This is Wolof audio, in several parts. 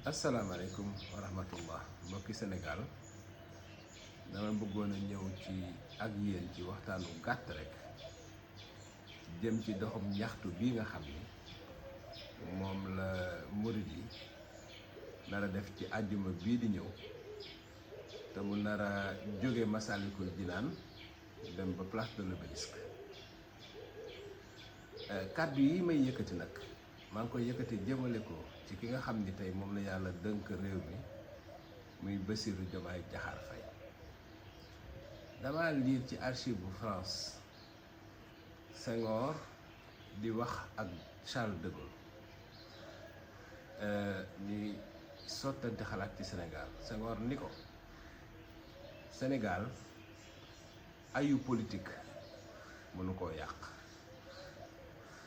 asalaamaaleykum wa rahmatullah mbokki Sénégal dama bëggoon a ñëw ci ak yéen ci waxtaanu gàtt rek jëm ci doxum ñaxtu bi nga xam ni moom la murid yi nar a def ci àjjuma bii di ñëw te mu nar a jóge Massalikul Jinaan dem ba place de l'Obélisque. Kàddu yi may yëkkati nag maa ngi koy yëkkati jëmale ko ci ki nga xam ni tey moom la yàlla dënk réew mi muy Bassirou Diomaye Diakhar Faye. dama liir ci archive bu France Senghor di wax ak Charles de Gaulle ñuy sottante xalaat ci Sénégal. Senghor ni ko Sénégal ayu politique mënu koo yàq,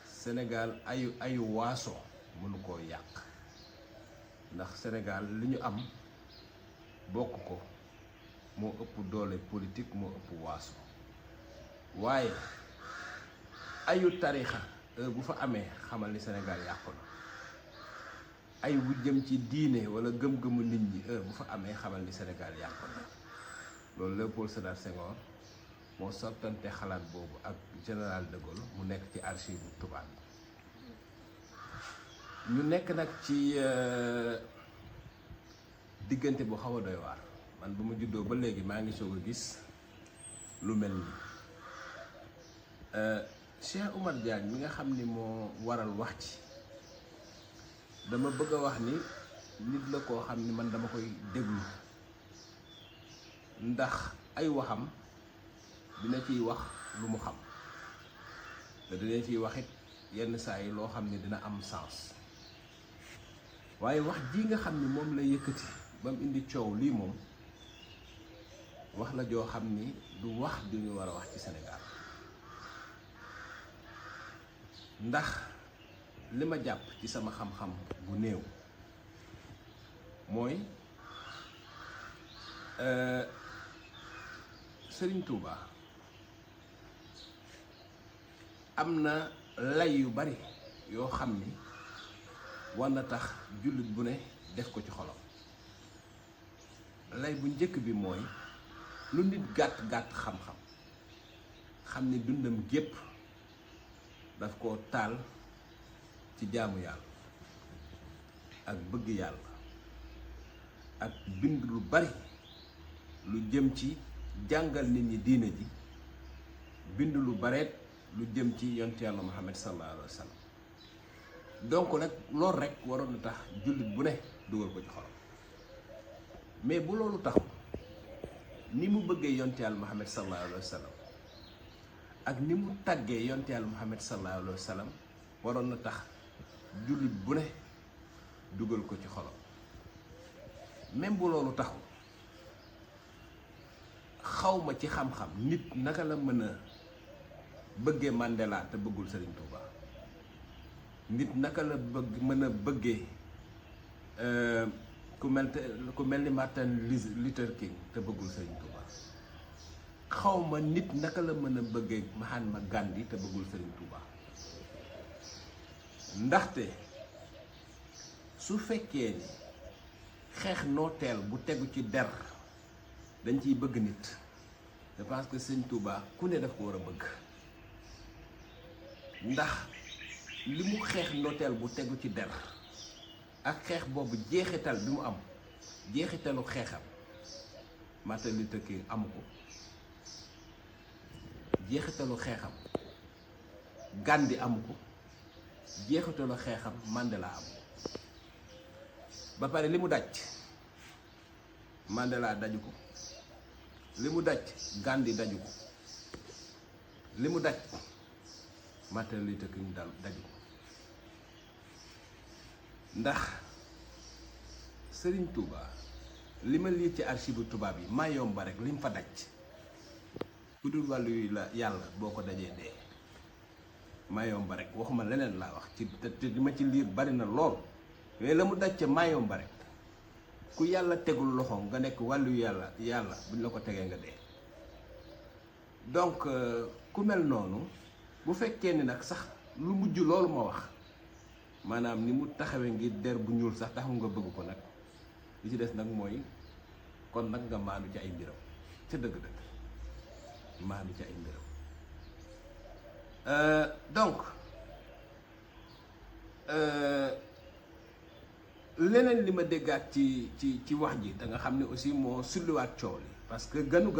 Sénégal ayu waaso mënu koo yàq, ndax Sénégal li ñu am bokk ko moo ëpp doole politique, moo ëpp waaso. waaye ayu tarixa bu fa amee xamal ni Sénégal yàqu na. ay bu jëm ci diine wala gëm-gëmu nit ñi bu fa amee xamal ni Sénégal yàqu na. loolu Léopold Sédar Senghor moo sottante xalaat boobu ak général de Gaulle mu nekk ci archive bu tubaab yi. ñu nekk nag ci diggante bu xaw a doy waar. man bu ma juddoo ba léegi maa ngi soog a gis lu mel ni Cheikh Oumar Diagne mi nga xam ni moo waral wax ci dama bëgg a wax ni nit la koo xam ni man dama koy déglu, ndax ay waxam dina ciy wax lu mu xam te dina ciy waxit yenn saa yi loo xam ni dina am sens. waaye wax ji nga xam ni moom la yëkkati ba mu indi coow lii moom wax la joo xam ni du wax du ñu war a wax ci Sénégal. ndax li ma jàpp ci sama xam-xam bu néew mooy Serigne Touba am na lay yu bari yoo xam ni war na tax jullit bu ne def ko ci xolam. lay bu njëkk bi mooy lu nit gàtt-gàtt xam-xam xam ni dundam gépp daf ko taal ci jaamu yàlla ak bëgg yàlla ak bind lu bari lu jëm ci jàngal nit ñi diine ji, bind lu bareet lu jëm ci yonent yàlla Muhammad sallallahu alayhi wa sallam. donc nag loolu rek waroon na tax jullit bu ne dugal ko ci xolam. mais bu loolu taxul ni mu bëggee yonent yàlla Muhammad sallallahu alayhi wa sallam ak ni mu tàggee yonent yàlla Muhammad sallallahu alayhi wa sallam waroon na tax jullit bu ne dugal ko ci xolam. même bu loolu taxul xawma ci xam-xam nit naka la mën a bëggee Mandela te bëggul Serigne Touba. nit naka la mën a bëggee ku mel ni Martin Luther King te bëggul Serigne Touba. xawma nit naka la mën a bëggee Mahatma Gandhi te bëggul Serigne Touba. ndaxte su fekkee ni xeex nooteel bu tegu ci der dañ ciy bëgg nit, je pense que Serigne Touba ku ne daf ko war a bëgg. ndax li mu xeex nooteel bu tegu ci der ak xeex boobu jeexital bi mu am, jeexitalu xeexam Martin Luther King amu ko. jeexitalu xeexam Gandhi amu ko. jeexitalu xeexam Mandela amu ko. ba pare li mu daj Mandela daju ko, li mu daj Gandhi daju ko, li mu daj Martin Luther King daju ko. ndax Serigne Touba li ma lii ci archive tubaab yi maa yomba rek li mu fa daj ku dul wàllu yu la yàlla boo ko dajee dee. maa yomba rek waxuma leneen laa wax ci te li ma ci liir bari na lool, mais la mu daj ca maa yomba rek ku yàlla tegul loxo nga nekk wàllu yàlla buñ la ko tegee nga dee. donc ku mel noonu bu fekkee ni nag sax lu mujj loolu ma wax maanaam ni mu taxawee ngir der bu ñuul sax taxu nga bëgg ko nag li ci des nag mooy kon nag nga maandu ci ay mbiram ca dëgg-dëgg maandu ci ay mbiram donc leneen li ma déggaat ci wax ji da nga xam ne aussi moo sulliwaat coow li parce que ganu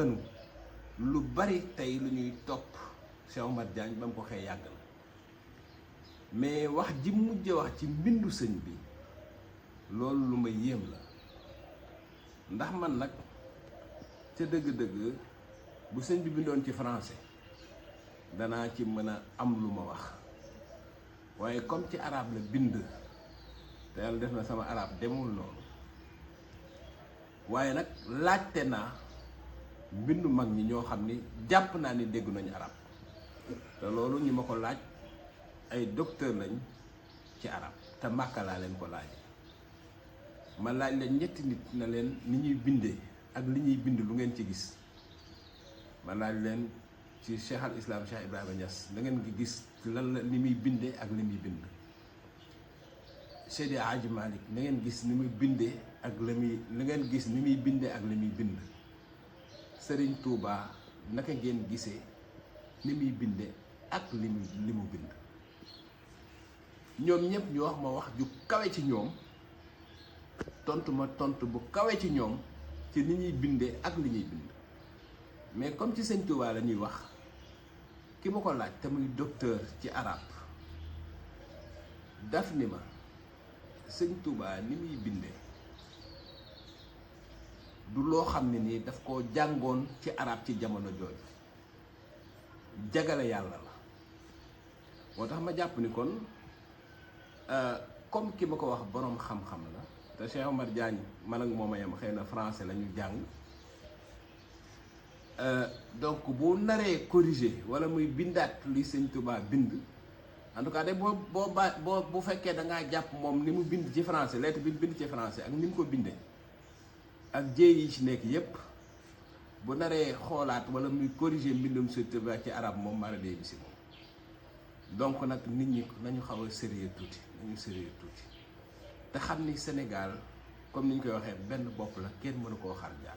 lu bari tey lu ñuy topp Cheikh Oumar Diagne ba mu ko xëy yàgg na mais wax ji mujj wax ci mbindu sëñ bi loolu lu ma yéem la ndax man nag ca dëgg-dëgg bu sëñ bi bindoon ci français danaa ci mën a am lu ma wax waaye comme ci arabe la bind te yàlla def na sama arabe demul noonu waaye nag laajte naa mbindu mag ñi ñoo xam ni jàpp naa ni dégg nañu arab te loolu ñi ma ko laaj ay docteur lañ ci arab te Màkka laa leen ko laaj ma laaj leen ñetti nit na leen ni ñuy bindee ak li ñuy bind lu ngeen ci gis ma laaj leen ci Cheikh al Islam Cheikh Ibrahima Niass da ngeen gis lan la li muy bindee ak li muy bind Seydi Hadji Malick na ngeen gis ni muy bindee ak la ngeen gis ni muy bindee ak li muy bind Serigne Touba naka ngeen gisee ni muy bindee ak li mu bind ñoom ñëpp ñu wax ma wax ju kawe ci ñoom tontu ma tontu bu kawe ci ñoom ci ni ñuy bindee ak li ñuy bind mais comme ci Sëñ Touba la ñuy wax ki ma ko laaj te muy docteur ci arab daf ni ma Sëñ Touba ni muy bindee du loo xam ne nii daf koo jàngoon ci arab ci jamono jooju jagale yàlla la moo tax ma jàpp ni kon comme ki ma ko wax boroom xam-xam la te Cheikh Oumar Diagne man ak moom a yem xëy na français la ñu jàng donc bu naree corriger wala muy bindaat li Sëñ Touba bind en tout cas de bu fekkee da ngaa jàpp moom ni mu bind ci français lettre bi bind ci français ak ni mu ko bindee ak jéey yi ci nekk yépp bu naree xoolaat wala muy corriger mbindum Sëñ Touba ci arab moom mara dee bi si moom donc nag nit ñi nañu xaw a sérieux tuuti te xam ni Sénégal comme ni ñu koy waxee benn bopp la kenn mënu koo xar jaar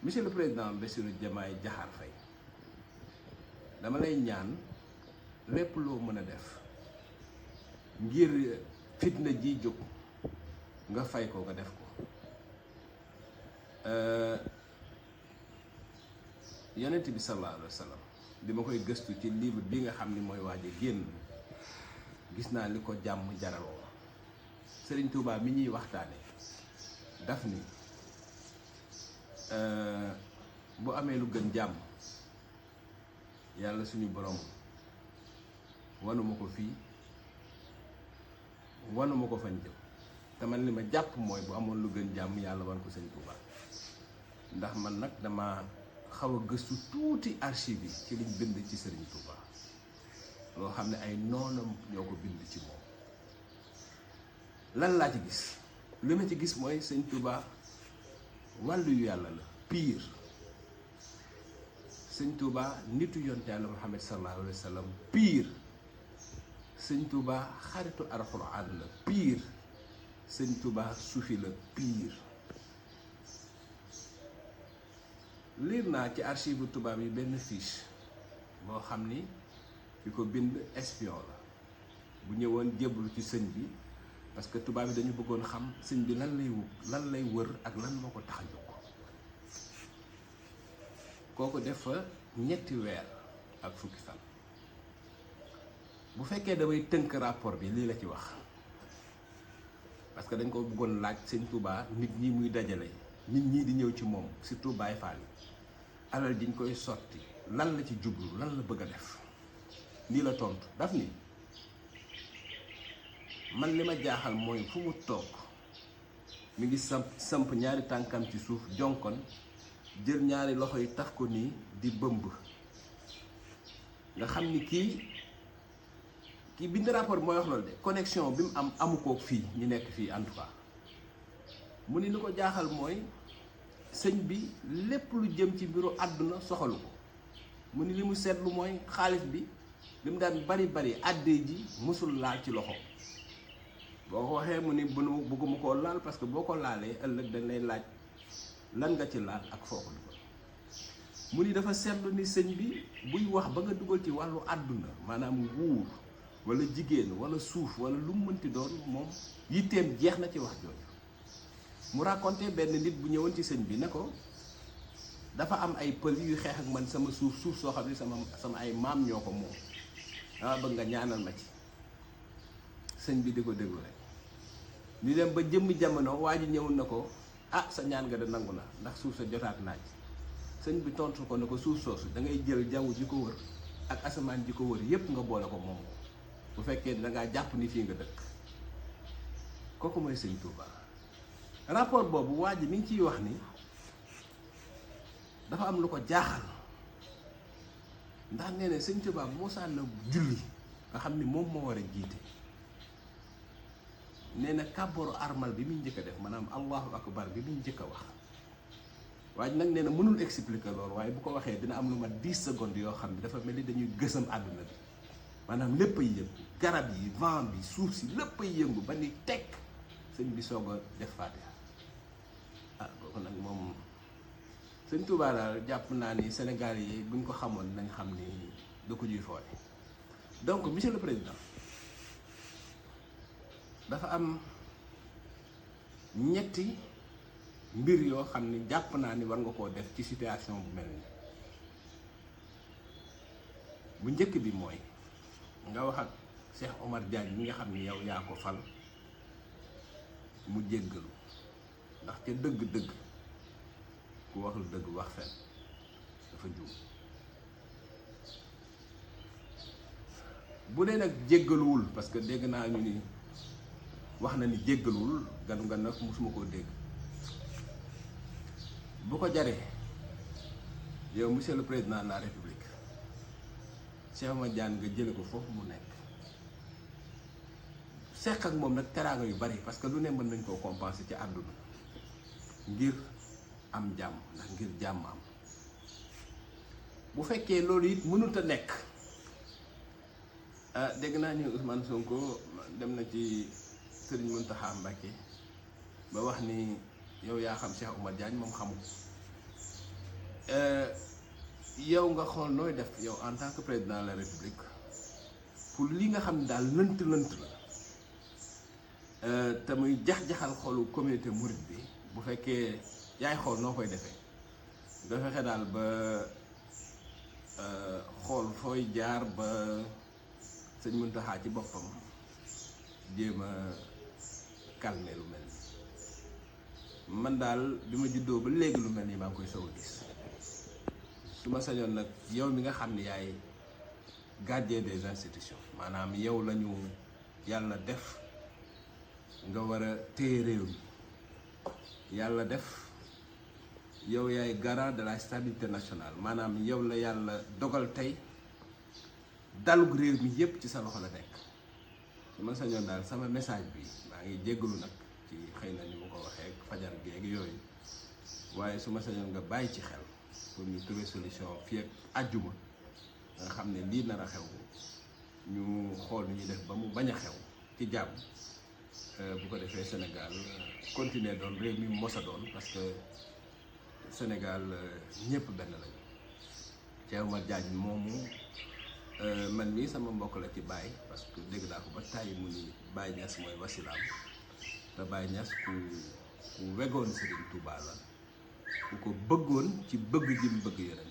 monsieur le président Bassirou Diomaye Diakhar Faye dama lay ñaan lépp loo mën a def ngir fitna ji jóg nga fay ko nga def ko yonent bi sallallahu alayhi wa sallam di ma koy gëstu ci livre bi nga xam ni mooy waaj a génn gis naa li ko jàmm jaraloo Sëriñ Tuubaa mi ñuy waxtaane daf ni bu amee lu gën jàmm yàlla suñu borom wanuma ko fii wanuma ko fañ jëm te man li ma jàpp mooy bu amoon lu gën jàmm yàlla wan ko Sëriñ Tuubaa ndax man nag dama xaw a gëstu tuuti archive yi ci liñ bind ci Sëriñ Tuubaa loo xam ne ay noonam ñoo ko bind ci moom lan laa ci gis li ma ci gis mooy Sëñ Tuubaa wàllu yu yàlla la pire Sëñ Tuubaa nitu yonent Yàlla Muhammad sallallahu alayhi wa sallam pire Sëñ Tuubaa xaritu alxuraan la pire Sëñ Tuubaa sufi la pire liir naa ci archive tubaab yi benn fiche boo xam ni ki ko bind espion la bu ñëwoon jébbalu ci sëñ bi parce que tubaab yi dañu bëggoon xam sëñ bi lan lay wër ak lan moo ko tax a jóg kooku def fa ñetti weer ak fukki fan bu fekkee damay tënk rapport bi lii la ci wax parce que dañ ko bëggoon laaj sëñ Touba nit ñi muy dajale nit ñi di ñëw ci moom surtout Baye Fall yi alal diñ koy sotti lan la ci jublu lan la bëgg a def lii la tontu daf ni man li ma jaaxal mooy fu mu toog mi ngi samp ñaari tànkam ci suuf jonkon jël ñaari loxo yi taf ko nii di bëmb nga xam ni kii bind rapport bi mooy wax loolu de connexion bi mu am amu ko fii ñu nekk fii en tout cas mu ni li ko jaaxal mooy sëñ bi lépp lu jëm ci mbiru àdduna soxalu ko mu ni li mu seetlu mooy xaalis bi li mu daan bari àddee ji musul laal ci loxo boo ko waxee mu ni bëgguma koo laal parce que boo ko laalee ëllëg dañ lay laaj lan nga ci laal ak foo ko dugal. mu ni dafa seetlu ni sëñ bi buy wax ba nga dugal ci wàllu àdduna maanaam nguur wala jigéen wala suuf wala lu mu mënti doon moom yitteem jeex na ci wax jooju. mu raconté benn nit bu ñëwoon ci sëñ bi ne ko dafa am ay pël yu xeex ak man sama suuf soo xam ne sama ay maam ñoo ko moom dama bëgg nga ñaanal ma ci. sëñ bi di ko déglu rek ñu dem ba jëmmi jamono waa ji ñëwul na ko ah sa ñaan nga da nangu na ndax suuf sa jotaat naaj sëñ bi tontu ko ne ko suuf soosu da ngay jël jaww ji ko wër ak asamaan ji ko wër yépp nga boole ko moom ko bu fekkee da ngaa jàpp ni fii nga dëkk. kooku mooy sëñ Touba. rapport boobu waa ji mi ngi ciy wax ni dafa am lu ko jaaxal ndax nee na sëñ Touba moo saan na julli nga xam ni moom moo war a jiite. nee na kàbboru armal bi muy njëkk a def maanaam allahu akbar bi muy njëkk a wax waaye nag nee na mënul expliquer loolu waaye bu ko waxee dina am lu ma 10 secondes yoo xam ne dafa mel ni dañuy gësam àdduna bi maanaam lépp ay yëngu garab yi vent bi suuf si lépp ay yëngu ba ni teg sëñ bi soog a def Fatiha. ah kooku nag moom sëñ Touba daal jàpp naa ni Sénégal yi buñ ko xamoon nañ xam ni da ko juy foole. donc monsieur le président dafa am ñetti mbir yoo xam ni jàpp naa ni war nga koo def ci situation bu mel ni bu njëkk bi mooy nga wax ak Cheikh Omar Diagne mi nga xam ni yow yaa ko fal mu jéggalu ndax ca dëgg-dëgg ku waxul dëgg wax fen dafa juum. bu dee nag jéggaluwul parce que dégg naa ñu ni wax na ni jéggaluwul ganu nga nag musuma koo dégg. bu ko jaree yow monsieur le président de la république Cheikh Omar Diagne nga jële ko foofu mu nekk seq ak moom nag teraanga yu bari parce que lu ne mën nañ koo compenser ci àdduna ngir am jàmm ndax ngir jàmm am. bu fekkee loolu it mënut a nekk dégg naa ñu Ousmane Sonko dem na ci Serigne Mountakha Mbacké ba wax ni yow yaa xam Cheikh Omar Diagne moom xamu yow nga xool nooy def yow en tant que président de la république pour li nga xam ne daal lënt la te muy jax-jaxal xolu communauté mouride bi bu fekkee yaay xool noo koy defee nga fexe daal ba xool fooy jaar ba sëñ Mountakha ci boppam jéem a calmer lu mel ni man daal bi ma juddoo ba léegi lu mel ni maa ngi koy soog a gis su ma sañoon nag yow mi nga xam ne yaay gardien des institutions maanaam yow la ñu yàlla def nga war a téye réew mi yàlla def yow yaay garant de la stabilité nationale maanaam yow la yàlla dogal tey dalug réew mi yépp ci sa loxo la nekk su ma sañoon daal sama message bi maa ngi jéggalu nag ci xëy na ni mu ko waxee fajar géeg yooyu waaye su ma sañoon nga bàyyi ci xel pour ñu trouver solution fii ak àjjuma nga xam ne lii nar a xew ñu xool nu ñuy def ba mu bañ a xew ci jàmm bu ko defee Sénégal continuer doon réew mi mos a doon parce que Sénégal ñëpp benn lañu. Cheikh Omar Diagne moomu man mii sama mbokk la ci Baye parce que dégg naa ko ba tàyyi mu ni Baye Niass mooy wasilaam te Baye Niass ku wegoon Serigne Touba la ku ko bëggoon ci bëgg ji mu bëgg yeneen